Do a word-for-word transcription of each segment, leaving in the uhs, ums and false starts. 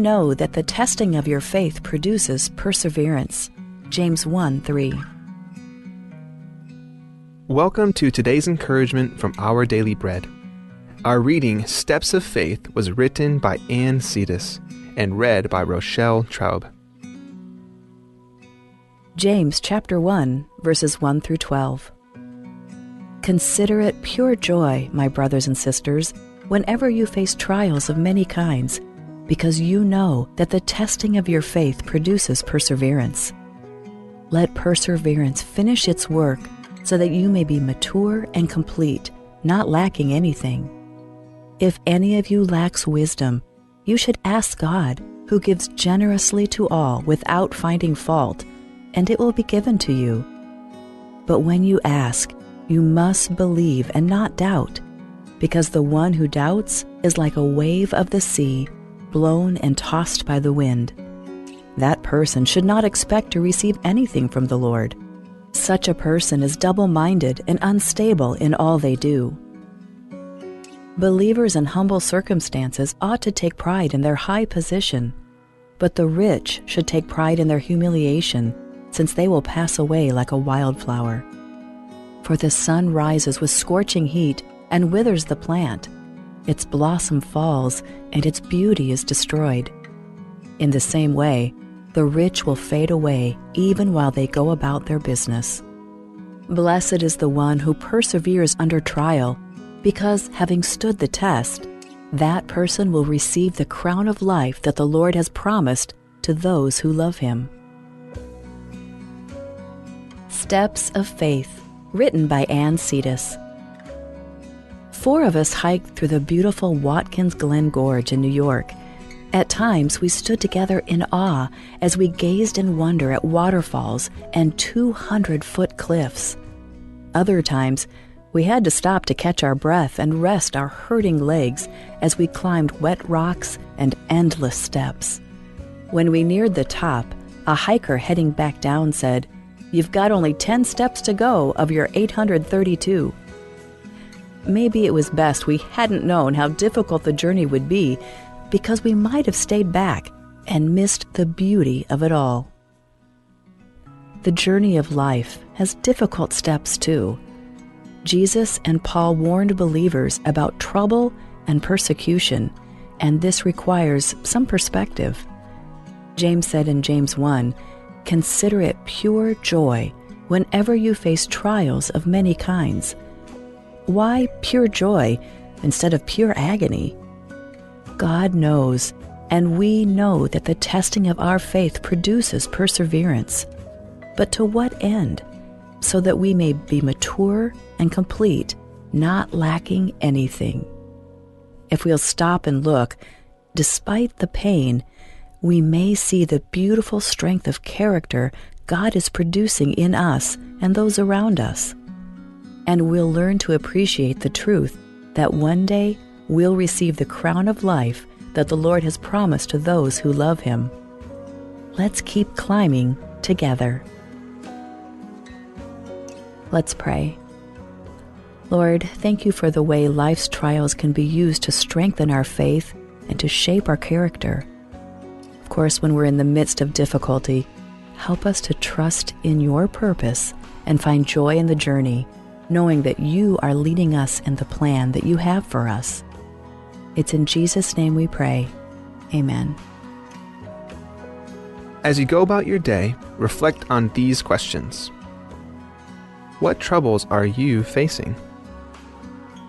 Know that the testing of your faith produces perseverance. James one three. Welcome to today's encouragement from Our Daily Bread. Our reading, Steps of Faith, was written by Anne Cetas and read by Rochelle Traub. James chapter one, verses one through twelve. Consider it pure joy, my brothers and sisters, whenever you face trials of many kinds, because you know that the testing of your faith produces perseverance. Let perseverance finish its work so that you may be mature and complete, not lacking anything. If any of you lacks wisdom, you should ask God, who gives generously to all without finding fault, and it will be given to you. But when you ask, you must believe and not doubt, because the one who doubts is like a wave of the sea, blown and tossed by the wind. That person should not expect to receive anything from the Lord. Such a person is double-minded and unstable in all they do. Believers in humble circumstances ought to take pride in their high position, but the rich should take pride in their humiliation, since they will pass away like a wildflower. For the sun rises with scorching heat and withers the plant. Its blossom falls, and its beauty is destroyed. In the same way, the rich will fade away even while they go about their business. Blessed is the one who perseveres under trial, because, having stood the test, that person will receive the crown of life that the Lord has promised to those who love him. Steps of Faith, written by Anne Cetas. Four of us hiked through the beautiful Watkins Glen Gorge in New York. At times, we stood together in awe as we gazed in wonder at waterfalls and two hundred-foot cliffs. Other times, we had to stop to catch our breath and rest our hurting legs as we climbed wet rocks and endless steps. When we neared the top, a hiker heading back down said, "You've got only ten steps to go of your eight hundred thirty-two." Maybe it was best we hadn't known how difficult the journey would be, because we might have stayed back and missed the beauty of it all. The journey of life has difficult steps too. Jesus and Paul warned believers about trouble and persecution, and this requires some perspective. James said in James one, "Consider it pure joy whenever you face trials of many kinds." Why pure joy instead of pure agony? God knows, and we know that the testing of our faith produces perseverance. But to what end? So that we may be mature and complete, not lacking anything. If we'll stop and look, despite the pain, we may see the beautiful strength of character God is producing in us and those around us. And we'll learn to appreciate the truth that one day we'll receive the crown of life that the Lord has promised to those who love him. Let's keep climbing together. Let's pray. Lord, thank you for the way life's trials can be used to strengthen our faith and to shape our character. Of course, when we're in the midst of difficulty, help us to trust in your purpose and find joy in the journey, knowing that you are leading us in the plan that you have for us. It's in Jesus' name we pray. Amen. As you go about your day, reflect on these questions. What troubles are you facing?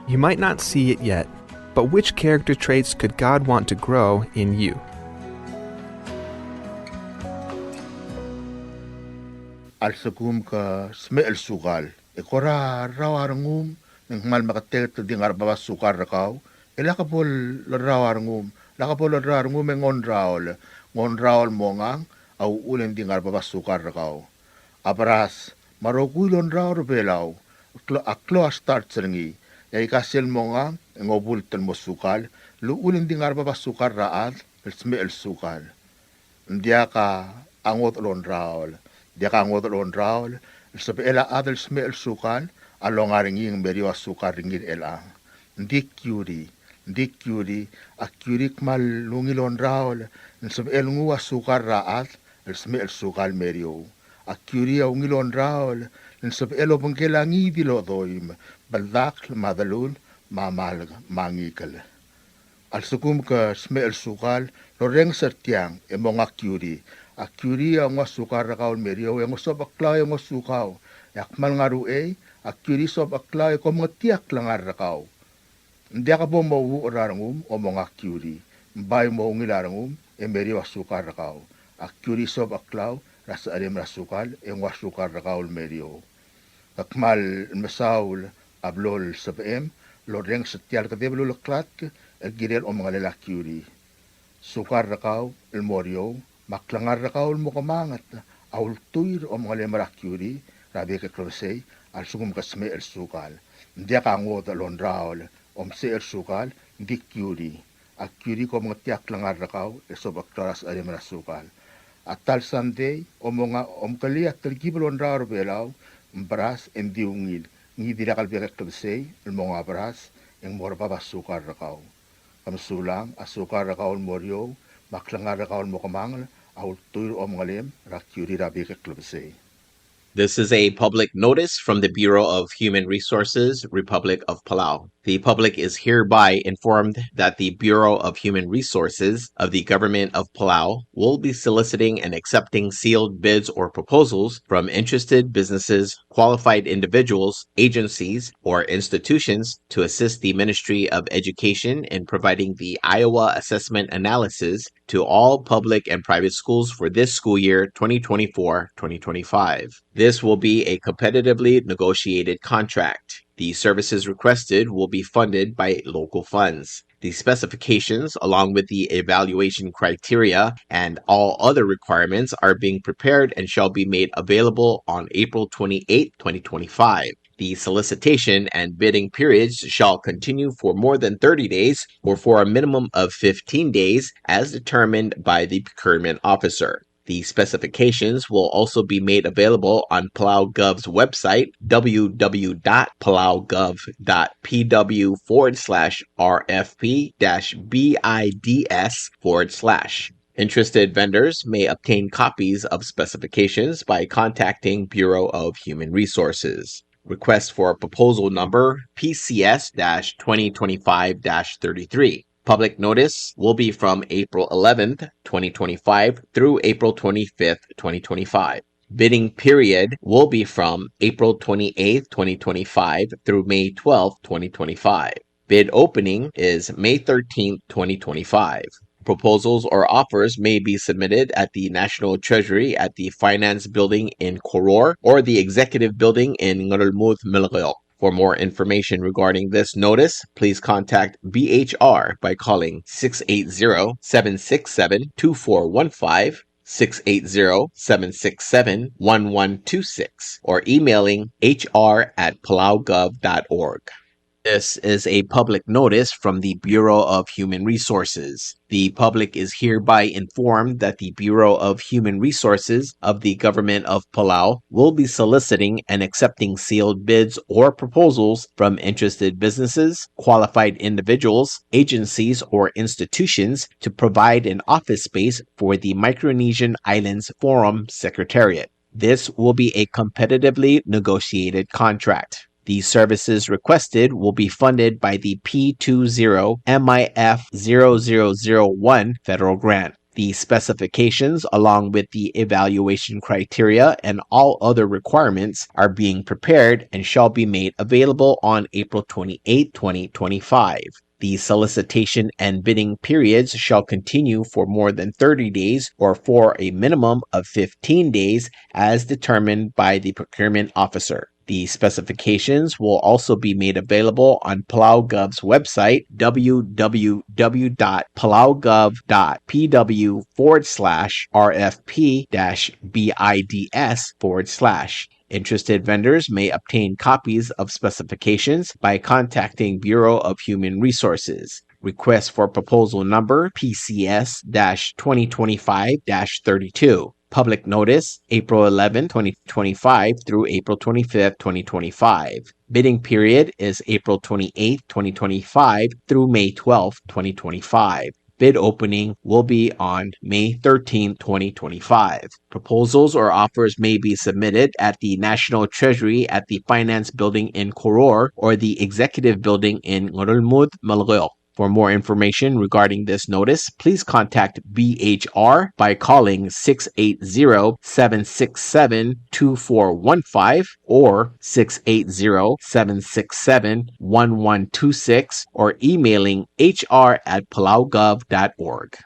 You might not see it yet, but which character traits could God want to grow in you? A lsekum ke smecher el sukal, e kora rrau a rengum, e ng kmal meketeket el di ngar er a bab a sukal er kau, e lak bo lerrau a rengum, lak bo lerrau a rengum e ng ongraol, ng ongraol el mongang, a uchul e ng di ngar er a bab a sukal er kau. A beras, me a rokui el ongraol er a Belau, a klo-, a klou a starch er ngii, e aika sel mongang, e ng obult el mo sukal, el uchul e ng di ngar er a bab a sukal er a chad, el smecher el sukal. Ng diak a ngodech el ongraol, ng diak a ngodech el ongraol, el sebechel a chad el smecher el sukal, a longa er ngii e ng meriou a sukal er ngii er chelechang. Ng di kiuri, Ng di kiuri, a kiuri a kmal ungil ongraol el sebechel nguu a sukal er a chad el smecher el sukal el meriou. A kiuri a ungil ongraol el sebechel obengkel a ngii di el odoim, beldakl, me a delul, me a malk, me a ngikel. A lsekum ke smecher el sukal el orrenges er tiang e monga kiuri. A kiuri a nguu a sukal er kau el meriou e ng sobecheklau e ngosukau. E a kmal ngar er uchei, a kiuri sobecheklau e kom ngetii a klengar er kau. Ng diak bo mo uchul a rengum el monga kiuri. Ng bai mo ungil a rengum e meriou a sukal er kau. A kiuri sobecheklau er a secherem er a sukal e nguu a sukal er kau el meriou. Ke kmal mesaul a blo el sebechem el orrenges er tia el kedeb el uleklatk el kirel omengelel a kiuri. Sukal er kau el mo er eou, me a klengar er kau el mo kemanget a ultuil er a omengelem er a kiuri er a bek el klebesei a lsekum ke smecher el sukal. Ng diak a ngodech el ongraol el omsecher el sukal, ng di kiuri. A kiuri kom ngetii a klengar er kau el sobecheklau er a secherem er a sukal. A ta el sandei, omonga, omkelii a telkib el ongraol er a Belau, ng beras e ng di ungil. Ngii di lak el bek el klebesei el monga beras e ng mo er bab a sukal er kau. Ke mesulang, a sukal er kau el mo er eou, me a klengar er kau el mo kemanget a ultuil er a omengelem er a kiuri er a bek el klebesei. This is a public notice from the Bureau of Human Resources, Republic of Palau. The public is hereby informed that the Bureau of Human Resources of the Government of Palau will be soliciting and accepting sealed bids or proposals from interested businesses, qualified individuals, agencies, or institutions to assist the Ministry of Education in providing the Iowa Assessment Analysis to all public and private schools for this school year, twenty twenty-four, twenty twenty-five. This will be a competitively negotiated contract. The services requested will be funded by local funds. The specifications, along with the evaluation criteria and all other requirements, are being prepared and shall be made available on April twenty-eighth, twenty twenty-five. The solicitation and bidding periods shall continue for more than thirty days or for a minimum of fifteen days as determined by the procurement officer. The specifications will also be made available on Palau Gov's website, w w w dot palau gov dot p w forward slash r f p dash b i d s forward slash. Interested vendors may obtain copies of specifications by contacting Bureau of Human Resources. Request for proposal number P C S dash twenty twenty-five dash thirty-three. Public notice will be from April eleventh, twenty twenty-five through April twenty-fifth, twenty twenty-five. Bidding period will be from April twenty-eighth, twenty twenty-five through May twelfth, twenty twenty-five. Bid opening is May thirteenth, twenty twenty-five. Proposals or offers may be submitted at the National Treasury at the Finance Building in Koror or the Executive Building in Ngerulmud, Melekeok. For more information regarding this notice, please contact B H R by calling six eight zero, seven six seven, two four one five, six eight zero, seven six seven, one one two six, or emailing H R at palaugov dot org. This is a public notice from the Bureau of Human Resources. The public is hereby informed that the Bureau of Human Resources of the Government of Palau will be soliciting and accepting sealed bids or proposals from interested businesses, qualified individuals, agencies, or institutions to provide an office space for the Micronesian Islands Forum Secretariat. This will be a competitively negotiated contract. The services requested will be funded by the P two zero M I F zero zero zero one federal grant. The specifications, along with the evaluation criteria and all other requirements, are being prepared and shall be made available on April twenty-eighth, twenty twenty-five. The solicitation and bidding periods shall continue for more than thirty days or for a minimum of fifteen days as determined by the procurement officer. The specifications will also be made available on Palau Gov's website, w w w dot palaugov dot p w forward slash r f p dash b i d s forward slash. Interested vendors may obtain copies of specifications by contacting Bureau of Human Resources. Request for proposal number P C S dash twenty twenty-five dash thirty-two. Public notice, April eleventh, twenty twenty-five through April twenty-fifth, twenty twenty-five. Bidding period is April twenty-eighth, twenty twenty-five through May twelfth, twenty twenty-five. Bid opening will be on May thirteenth, twenty twenty-five. Proposals or offers may be submitted at the National Treasury at the Finance Building in Koror or the Executive Building in Ngerulmud, Melekeok. For more information regarding this notice, please contact B H R by calling six eight zero, seven six seven, two four one five or six eight zero, seven six seven, one one two six or emailing H R at palaugov dot org.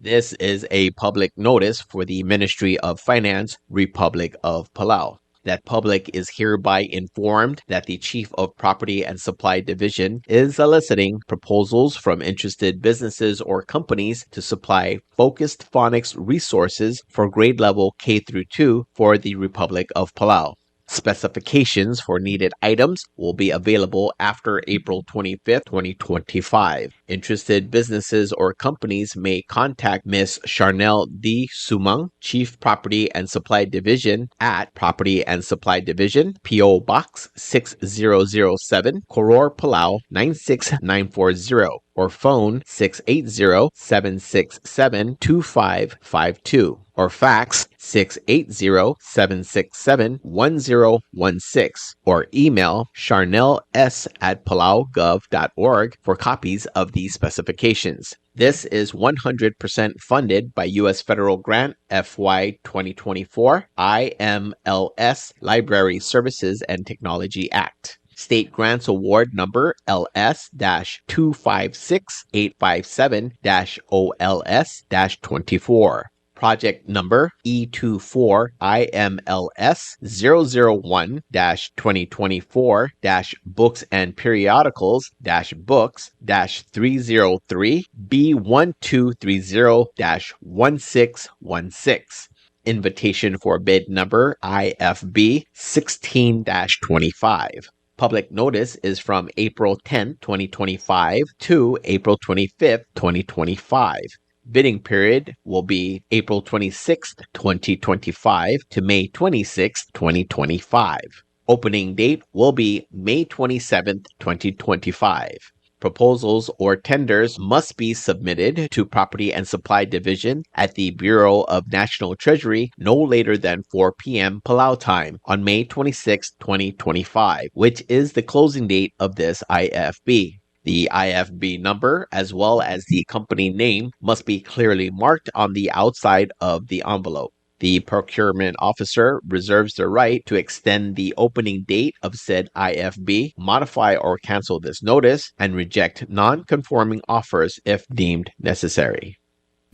This is a public notice for the Ministry of Finance, Republic of Palau, that public is hereby informed that the Chief of Property and Supply Division is soliciting proposals from interested businesses or companies to supply focused phonics resources for grade level K through two for the Republic of Palau. Specifications for needed items will be available after April twenty-fifth, twenty twenty-five. Interested businesses or companies may contact Miss Charnel D. Sumang, Chief Property and Supply Division, at Property and Supply Division, P O Box six zero zero seven, Koror, Palau nine six nine four zero, or phone six eight zero, seven six seven, two five five two, or fax six eight zero, seven six seven, one zero one six, or email charnel s at palaugov dot org for copies of these specifications. This is one hundred percent funded by U S Federal Grant F Y twenty twenty-four I M L S Library Services and Technology Act. State Grants Award Number L S dash two five six eight five seven dash O L S dash twenty-four. Project number E two four I M L S zero zero one dash twenty twenty-four dash books and periodicals dash books dash three zero three B one two three zero dash one six one six. Invitation for bid number I F B sixteen dash twenty-five. Public notice is from April tenth, twenty twenty-five to April twenty-fifth, twenty twenty-five. Bidding period will be April twenty-sixth, twenty twenty-five to May twenty-sixth, twenty twenty-five. Opening date will be May twenty-seventh, twenty twenty-five. Proposals or tenders must be submitted to Property and Supply Division at the Bureau of National Treasury no later than four p.m. Palau time on May twenty-sixth, twenty twenty-five, which is the closing date of this I F B. The I F B number, as well as the company name, must be clearly marked on the outside of the envelope. The procurement officer reserves the right to extend the opening date of said I F B, modify or cancel this notice, and reject non-conforming offers if deemed necessary.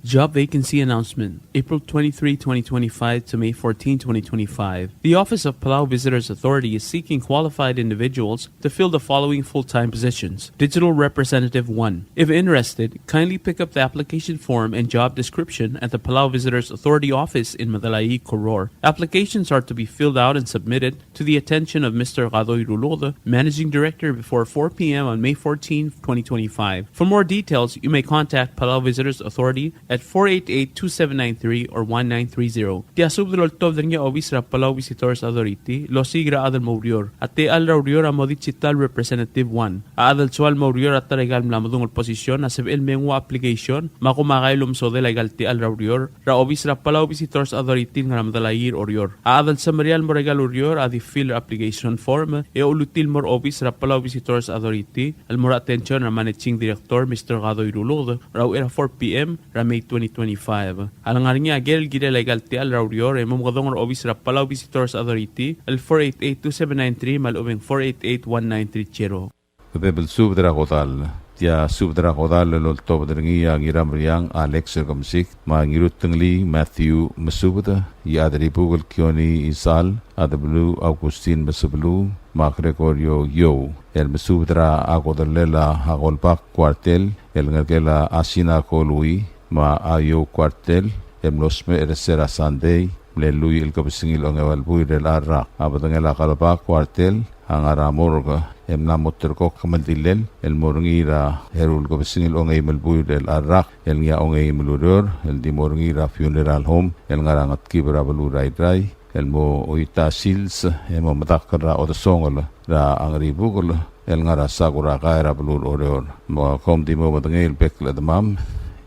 Job vacancy announcement, April twenty-three, twenty twenty-five to May fourteen, twenty twenty-five. The Office of Palau Visitors Authority is seeking qualified individuals to fill the following full-time positions. Digital Representative one. If interested, kindly pick up the application form and job description at the Palau Visitors Authority office in Medalaii, Koror. Applications are to be filled out and submitted to the attention of Mister Kadoi Ruluked, Managing Director, before four p.m. on May fourteenth, twenty twenty-five. For more details, you may contact Palau Visitors Authority at four eight eight, two seven nine three or one nine three zero. Tia subed el oltobed er ngii a obis er a Palau Visitors Authority el osiik er a chad el mo oureor. A techall er a ureor a mo Digital Representative one. A chad el soal el mo oureor er a ta er aika el mla medung el position a sebechel el me nguu a application me a komakai el omesodel aika el techall er a ureor er a obis er a Palau Visitors Authority el ngar er a Medalaii er Oreor. A chad el semeriar el mo er aika el ureor a di fill er a application form e olutii el mo er a obis er a Palau Visitors Authority el mo er a attention er a Managing Director, Mister Kadoi Ruluked, er a uchei er a four p.m. er a May twenty twenty-five. A lengar er ngii a ker el kirel aika el techall er a ureor e mo mekedong er a obis er a Palau Visitors Authority el four eight eight, two seven nine three me a lechub e ng four eight eight, one nine three zero. Bebel subed er a kodall. Tia subed er a kodall el oltobed er ngii a Ngiramriang Alex Kemesik, me a Ngirutengelii Matthew Mesubed, Iechadribukel Kioni Isal, Adebeluu Augustin Mesebeluu, me a Gregorio Iou, el mesubed er a kodellel a Kolbak Kuartel, el ngerkel a Asina Kolui, me a Iou Kuartel, el mlo smecher er se er a Sandei, mle lluich el kebesengil ongeua el buil er chelecha el rak. A bedengel a Kolbak Kuartel a ngar er a morgue e mla mo terrekokl a kemeldilel el mo er ngii er a eru el kebesengil a ongeim el buil er chelecha el rak el ngii a ongeim el ureor, el di mo er ngii er a funeral home el ngar er a Ngetkib er a beluu er a Irrai, el mo oita sils e mo medakl er a odesongel er a Ngeribukel el ngar er a Sakuraka er a beluu er Oreor. Me kom di mo medengei el bek el chedemam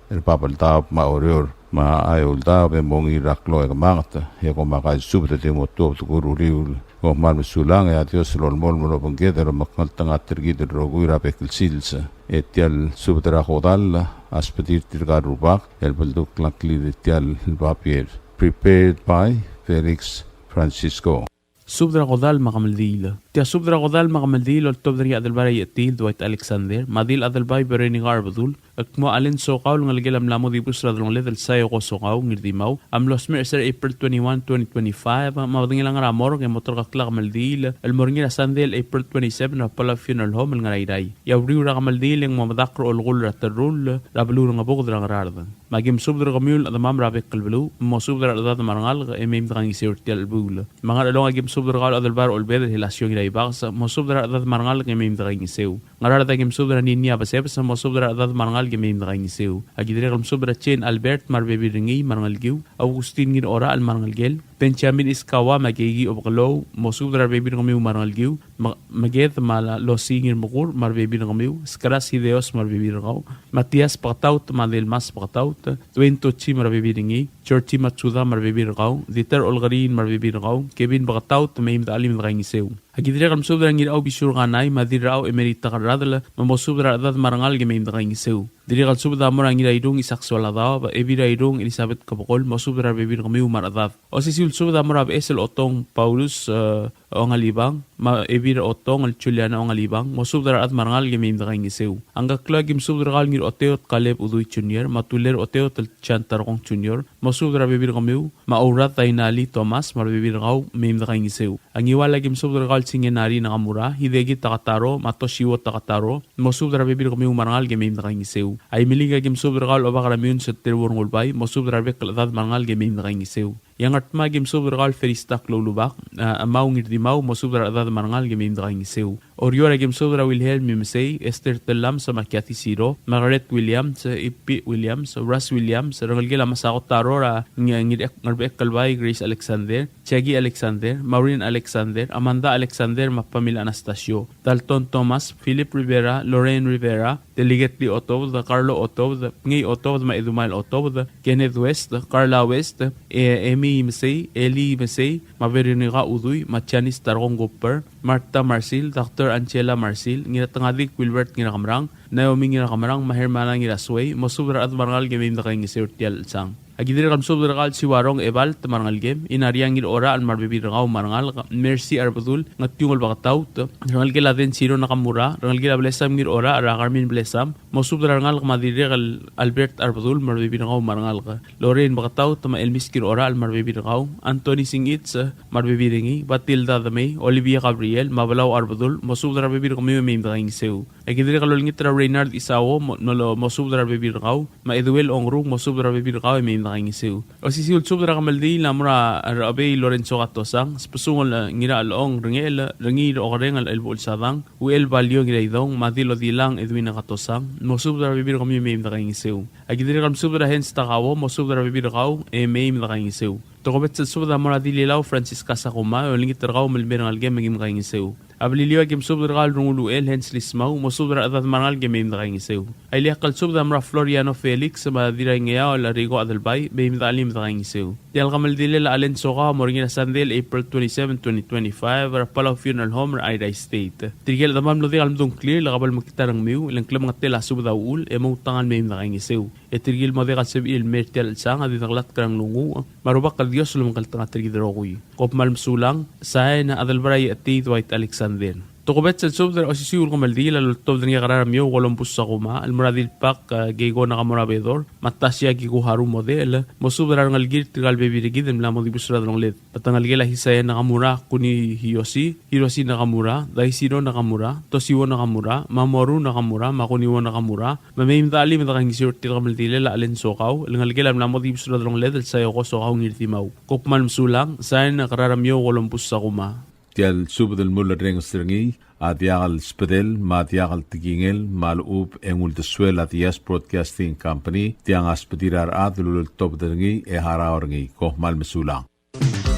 er a Babeldaob me a Oreor me a Eouldaob e mo ngii er a klou e kemanget, e kom a kaisubed e di mo tuobed er a uriul. Kom kmal mesulang, e a Dios el olemolem el obengked el omekngeltengat er kid el rokui er a bek el sils. E tia el subed er a kodall a sbedir tirka el rubak el beldukl a ngklir er tia el babier. Prepared by Felix Francisco. Subed er a kodall me a kemeldiil. Tia subed er a kodall me a kemeldiil a oltobed er ngii a Adelbai er a Iechetil Dwight Alexander, me a Dil Adelbai Berenika Arbedul, el kmo a Allen Sokau el ngelekel a mla mo dibus er a delongeled el Sayoko Sokau Ngirdimau a mlo smecher er se er a April twenty-one, twenty twenty-five, me a bedengel a ngar er a morgue e mo terkakl a kemeldiil el mo er ngii er a Sandei el April twenty-seven er a Palau Funeral Home el ngar er a Irrai. E a uriul er a kemeldiil e ng mo medakl er a olekull er a terrull er a beluu er a Ngebuked er a Ngaraard. Me aki mesubed er kemiu el chedemam er a bek el beluu, mosubed er a rechedad me a rengalek e mei me dekaingeseu er tia el chelebuul. Me a Ngarchelong aki mesubed er kau el Adelbai er a Olbed el Helasio Ngiraibakes, mosubed er a rechedad me a rengalek e mei me dekaingeseu. Ngaraard aki mesubed er a Ninia Besebes, mosubed er a rechedad me a rengalek e mei me dekaingeseu. Aki dirrek el mesubed er a Jane Albert me a rebebil er ngii me a rengelekiu, Augustin Ngirorachel me a rengelekel, Benjamin Iskawa me a Keiki Obekelou, mosubed er a rebebil er kemiu me a rengelekiu, me-, Meked me a Losi Ngirmekur me a rebebil er kemiu, Skeras Hideos me a rebebil er kau, Matias Beketaut me a Delmas Beketaut, Dwayne Tochi me a rebebil er ngii, Georgie Matsuda me a rebebil er kau, Dieter Olkeriil me a rebebil er kau, Kevin Beketaut, mei me dechelim e dekaingeseu. Aki dirrek el mesubed er a Ngirachau Bisur Kanai me a Dirrachau Emerita Kerradel, me mosubed er a rechedad me a rengalek e mei me dekaingeseu. Dirrek el subed a mo er a Ngirairung Isaac Soaladaob, Ebil er a Irung Elizabeth Kebekol, mosubed er a rebebil er kemiu me a rechedad. Osisiu el subed a mo er a Beches el Otong Paulus, e, Ongalibang, me a Ebil er a Otong el Juliana Ongalibang, mosubed er a rechad me a rengalek e mei me dekaingeseu. A Ngkeklau aki mesubed er kau el Ngiroteot Kaleb Udui Junior, me a Tuler Oteot el Jan Tarkong Junior, mosubed er a rebebil er kemiu, me a Ourat Dainali Thomas me a rebebil er kau, mei me dekaingeseu. A Ngiwal aki mesubed er kau el Singenari Nakamura, Hideki Takataro, me a Toshiwo Takataro, mosubed er a rebebil er kemiu me a rengalek e mei me dekaingeseu. A Imeliik aki mesubed er kau el Obak er a Miun Seter Wor Ngulbai, mosubed er a rebek el chedad me a rengalek e mei me dekaingeseu. E a Ngardmau aki mesubed er kau el Felista Kloulubak, a, Amau Ngirdimau, mosubed er a rechedad me a rengalek e mei me dekaingeseu. Oreor aki mesubed er a Wilhelm Imesei, Esther Tellames me a Kathy Siro, Margaret Williams, Ipi Williams, Russ Williams, rengelekel a Masako Taro er a Ngi-, Ngir-, Ngerbechekl el Bai Grace Alexander, Jackie Alexander, Maureen Alexander, Amanda Alexander me a Pamela Anastasio, Dalton Thomas, Philip Rivera, Lorraine Rivera, Delegate Lee Otobed, Carlo Otobed, Pngei Otobed me a Edumael Otobed, Kenneth West, Carla West, e-, Amy Imesei, Eli Imesei, me a Veronica Udui, me a Janice Tarkong Cooper, Martha Marsil, Doctor Angela Marsil, Ngiratengadik Wilbert Ngirakemerang, Naomi Ngirakemerang, me a Hermana Ngirasuei, mosubed er a rechad me a rengalek e mei me dekaingeseu er tia el chelsang. Aki dirrek el mesubed er kau el Siuarong Ebalt me a rengelekem, Inaria Ngirorachel me a rebebil er kau me a rengalek, Mercy Arbedul, Ngetiungel Beketaut, rengelekel a Densiro Nakamura, rengelekel a Blesam Ngirorachel er a Carmen Blesam, mosubed er a rengalek me a dirrek el Albert Arbedul me a rebebil er kau me a rengalek, Lorraine Beketaut me a Elmis Ngirorachel me a rebebil er kau, Anthony Singich me a rebebil er ngii, Batilda Demei, Olivia Gabriel me a Belau Arbedul, mosubed er a rebebil er kemiu e mei me dekaingeseu. Aki dirrek el olengit er a Reynard Isao, mo-, mo-, mosubed er a rebebil er kau, me a Eduel Ongrung, mosubed er a rebebil er kau e mei me dekaingeseu. Osisiu el subed er a kemeldiil a mo er a Rechebei Lorenzo Katosang, Sbesungel, e, Ngirachelong Rengechel, Rengiil er a Okerengel Elbuchel Sadang, Uchel Balio Ngiraidong, me a Dil Odilang Edwina Katosang, mosubed er a rebebil er kemiu e mei me dekaingeseu. Aki dirrek el mesubed er a Hens Takao, mosubed er a rebebil er kau e mei me dekaingeseu. Tokubets el subed a mo er a Dililau Francisca Sakuma, e olengit er kau me le mei er a ngelekem me kim kaingeseu. A Beliliou aki mesubed er kau el Rungul Uchel Hens Lismau, mosubed er a rechedad me a rengalek e mei me dekaingeseu. A ileakl el subed a mo er a Floriano Felix me a Dirraingeaol Rico Adelbai, mei me dechelim e dekaingeseu. Tia el kemeldilel a Allen Sokau a mo er ngii er a Sandei el April twenty-seven, twenty twenty-five, er a Palau Funeral Home er a Airai State. Tirke el chedemam el mlo diak el medung a ngklir, e le ke bo lemekngit a rengmiu, e le ng klemengetel a subed a uchul, e moutang el mei me dekaingeseu. E tirke el mo diak el sebechir el mei er tia el chelsang a di dekelatk er a nglunguuch, me a Rubak el Dios a lomekngeltengat er kid el rokui. Kom kmal mesulang, sain a Adelbai er a Iechetii Dwight Alexander. Tokubets el subed er a osisiu el kemeldiil a loltobed er ngii a Kerai er a Miou Columbus Sakuma, el mo er a Dilbak, e, Keiko Nakamura Bedor, me a Tasia Kikuharu Model, mosubed er a rengelekir tirka el bebil er kid el mla mo dibus er a delongeled. Me te ngelekel a Hisaya Nakamura, Kuni Hiyoshi, Hiroshi Nakamura, Daishiro Nakamura, Toshiwo Nakamura, Mamoru Nakamura, me a Kuniwo Nakamura, me mei me dechelim e dekaingeseu er tia el kemeldilel a Allen Sokau, el ngelekel a mla mo dibus er a delongeled el Sayoko Sokau Ngirdimau. Kom kmal mesulang, sain a Kerai er a Miou Columbus Sakuma. Tia el subed el mulerrenges er ngii A diak el subedel me a diak el tekingel me a lechub e ng uldesuel a Diaz Broadcasting Company, tiang a subedir a rechad el uleltobed er ngii e harau er ngii. Kom kmal mesulang.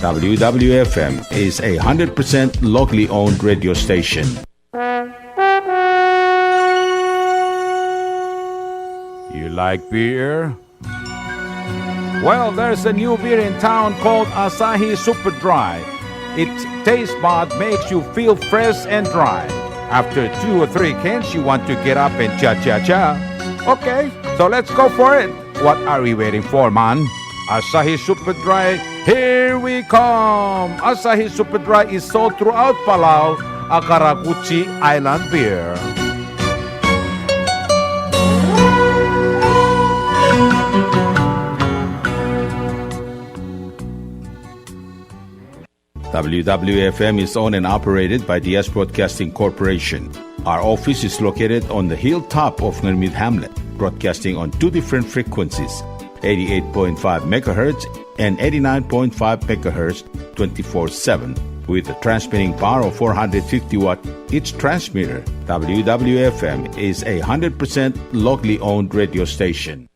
W W F M is a hundred percent locally owned radio station. You like beer? Well, there's a new beer in town called Asahi Super Dry. Its taste bud makes you feel fresh and dry. After two or three cans, you want to get up and cha-cha-cha. Okay, so let's go for it. What are we waiting for, man? Asahi Super Dry, here we come! Asahi Super Dry is sold throughout Palau, a karakuchi island beer. W W F M is owned and operated by Diaz Broadcasting Corporation. Our office is located on the hilltop of Ngermid Hamlet, broadcasting on two different frequencies, eighty-eight point five megahertz and eighty-nine point five megahertz, twenty-four seven, with a transmitting power of four hundred fifty watt each transmitter. W W F M is a hundred percent locally owned radio station.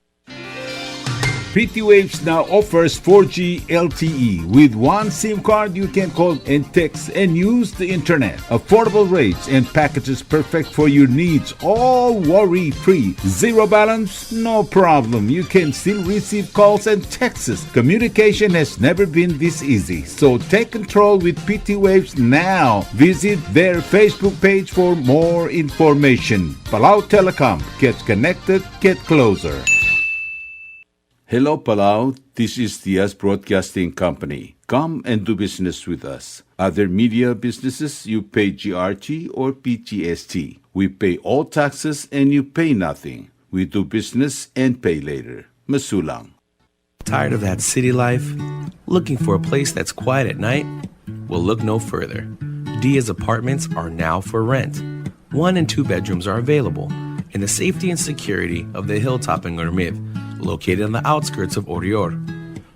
P T Waves now offers four G L T E. With one SIM card, you can call and text and use the internet. Affordable rates and packages perfect for your needs, all worry-free. Zero balance? No problem. You can still receive calls and texts. Communication has never been this easy. So take control with P T Waves now. Visit their Facebook page for more information. Palau Telecom. Get connected, get closer. Hello, Palau. This is Diaz Broadcasting Company. Come and do business with us. Other media businesses, you pay G R T or P G S T. We pay all taxes and you pay nothing. We do business and pay later. Mesulang. Tired of that city life? Looking for a place that's quiet at night? Well, look no further. Diaz Apartments are now for rent. One and two bedrooms are available in the safety and security of the hilltop in Ngermid, located on the outskirts of Oreor.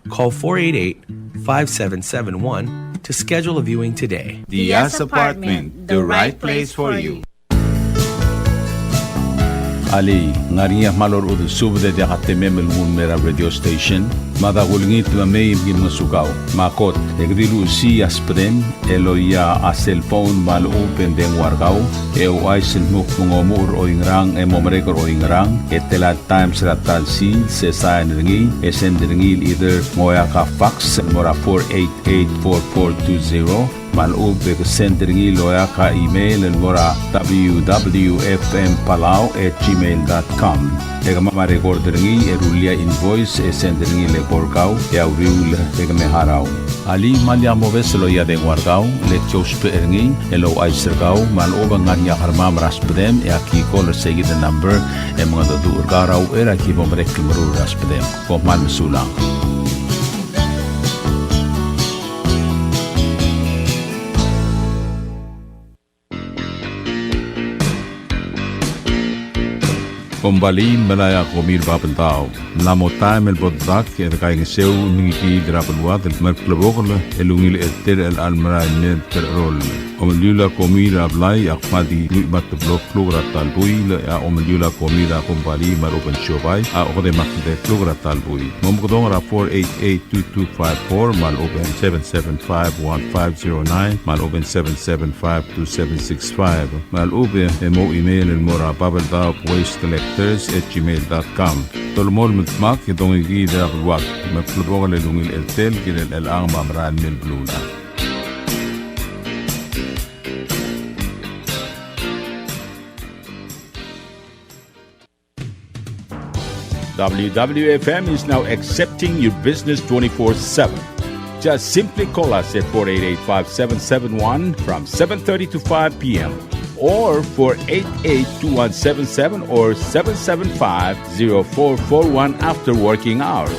Call four eight eight, five seven seven one to schedule a viewing today. Diaz Apartment, the right place for you. Alii, ng ngar er ngii a kmal orechudel subed e diak a temem el nguu el mei er a radio station? Mada kulengit me mei me ki mngesukau. Me a kot, e ke di luchesii a subedem el oia a cellphone me a lechub e ng dengua er kau, e ouchais el dmu kmo ng omuchel er oingerang e mo merek er oingerang, e tela el times er a ta el sils, e sain er ngii, e send er ngii el either ng oeak a fax el mo er a four eight eight four four two zero, me a lechub e ke send er ngii el oeak a email el mo er a W W F M Palau at gmail dot com. E kemam a record er ngii e rullii a invoice e send er ngii el eko er kau e a uriul e ke me harau. Alii, me lak mobes el oia dengua er kau, le ki ousbech er ngii el ouchais er kau me a lechub e ng ngar er ngii a kermam er a subedem e aki call er seikid el number e mengedecheduch er kau er a uchei er a ki bo merek el meruul er a subedem. Kom kmal mesulang. Kombalii el melai a komi er a Babeldaob. Ng mla mo taem el bo dedak e dekaingeseu el mengikiid er a beluad el kmal klebokel el ungil er tir el chelecha el merael el mei el tercheroll. Omeliul a komi er a blai a kmal di lluich me a teblo el kluk er a ta el buil, e a omeliul a komi er a kombalii me a lechub e ng siobai a okede me a kldei el kluk er a ta el buil. Mo mekedong er a four eight eight two two five four, me a lechub e ng seven seven five one five zero nine, me a lechub e ng seven seven five two seven six five. Me a lechub e mo email el mo er a Babeldaob Waste Collectors at gmail dot com. Dolemolem el dmak e dongikiid er a beluad. Me klebokel el ungil er tir el kirel chelechang me a merael el mei el beluulechad. W W F M is now accepting your business twenty-four seven. Just simply call us at four eight eight, five seven seven one from seven thirty to five P M, or four eight eight, two one seven seven or seven seven five, zero four four one after working hours.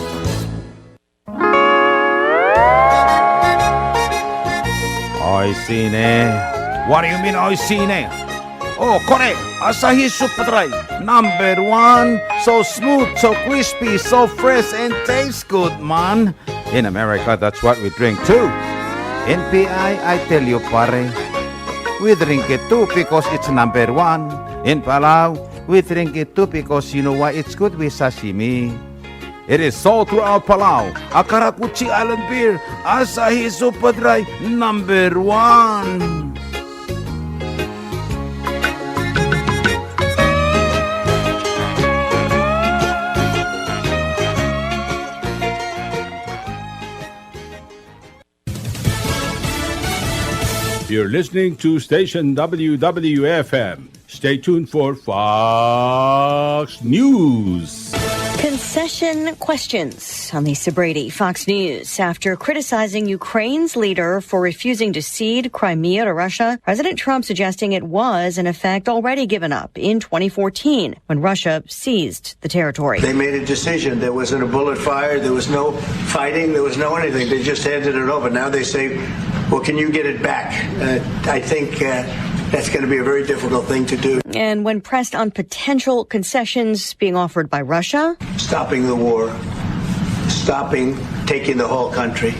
Oishii ne. What do you mean, oishii ne? Oh, kore, Asahi Super Dry, number one. So smooth, so crispy, so fresh, and tastes good, man. In America, that's what we drink too. In P I, I tell you, pare, We drink it too because it's number one. In Palau, we drink it too because you know why, it's good with sashimi. It is sold throughout Palau. A karakuchi island beer, Asahi Super Dry, number one. You're listening to station W W F M. Stay tuned for Fox News. Concession questions. I'm Lisa Brady, Fox News. After criticizing Ukraine's leader for refusing to cede Crimea to Russia, President Trump suggesting it was, in effect, already given up in twenty fourteen when Russia seized the territory. They made a decision. There wasn't a bullet fired. There was no fighting. There was no anything. They just handed it over. Now they say, "Well, can you get it back?" Uh, I think, uh, that's gonna be a very difficult thing to do. And when pressed on potential concessions being offered by Russia, stopping the war, stopping taking the whole country.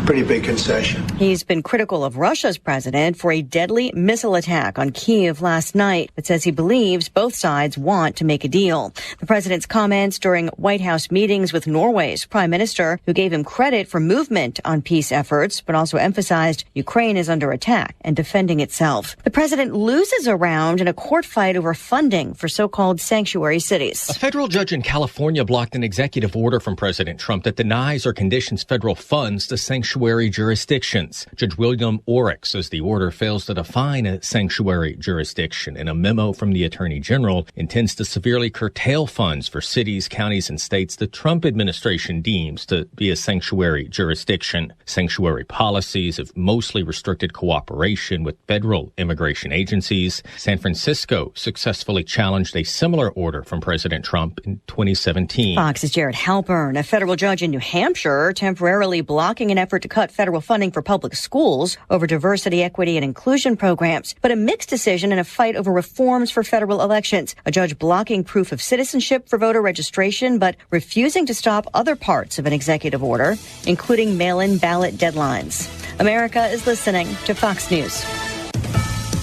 Pretty big concession. He's been critical of Russia's president for a deadly missile attack on Kyiv last night, but says he believes both sides want to make a deal. The president's comments during White House meetings with Norway's prime minister, who gave him credit for movement on peace efforts, but also emphasized Ukraine is under attack and defending itself. The president loses a round in a court fight over funding for so-called sanctuary cities. A federal judge in California blocked an executive order from President Trump that denies or conditions federal funds to sanctuary jurisdictions. Judge William Orrick says the order fails to define a sanctuary jurisdiction, and a memo from the Attorney General intends to severely curtail funds for cities, counties, and states the Trump administration deems to be a sanctuary jurisdiction. Sanctuary policies have mostly restricted cooperation with federal immigration agencies. San Francisco successfully challenged a similar order from President Trump in twenty seventeen. Fox's Jared Halpern. A federal judge in New Hampshire temporarily blocking an effort to cut federal funding for public schools over diversity, equity, and inclusion programs, but a mixed decision in a fight over reforms for federal elections. A judge blocking proof of citizenship for voter registration, but refusing to stop other parts of an executive order, including mail-in ballot deadlines. America is listening to Fox News.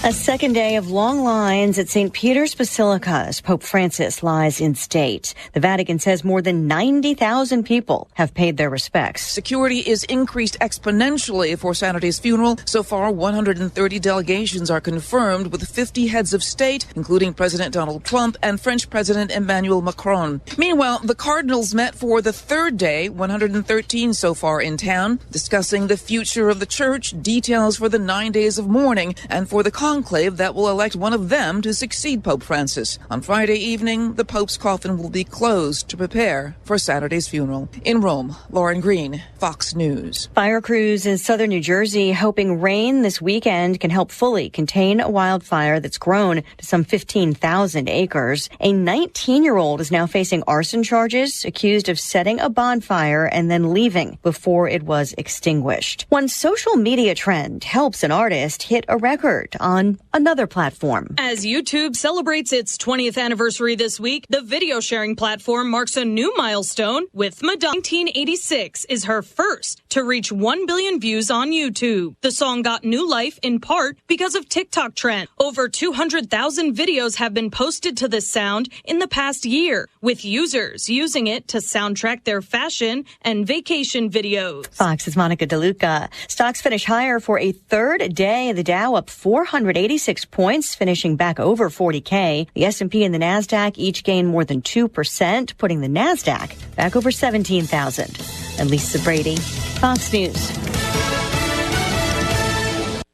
A second day of long lines at Saint Peter's Basilica as Pope Francis lies in state. The Vatican says more than ninety thousand people have paid their respects. Security is increased exponentially for Saturday's funeral. So far, one hundred thirty delegations are confirmed, with fifty heads of state, including President Donald Trump and French President Emmanuel Macron. Meanwhile, the cardinals met for the third day, one hundred thirteen so far in town, discussing the future of the church, details for the nine days of mourning, and for the conclave that will elect one of them to succeed Pope Francis. On Friday evening, the Pope's coffin will be closed to prepare for Saturday's funeral. In Rome, Lauren Green, Fox News. Fire crews in southern New Jersey hoping rain this weekend can help fully contain a wildfire that's grown to some fifteen thousand acres. A nineteen-year-old is now facing arson charges, accused of setting a bonfire and then leaving before it was extinguished. One social media trend helps an artist hit a record on another platform. As YouTube celebrates its twentieth anniversary this week, the video sharing platform marks a new milestone with Madonna. Nineteen eighty-six is her first to reach one billion views on YouTube. The song got new life in part because of TikTok trend. Over two hundred thousand videos have been posted to this sound in the past year, with users using it to soundtrack their fashion and vacation videos. Fox's Monica DeLuca. Stocks finish higher for a third day. The Dow up four hundred eighty-six points, finishing back over forty K. The S and P and the Nasdaq each gain more than two percent, putting the Nasdaq back over seventeen thousand. I'm Lisa Brady, Fox News.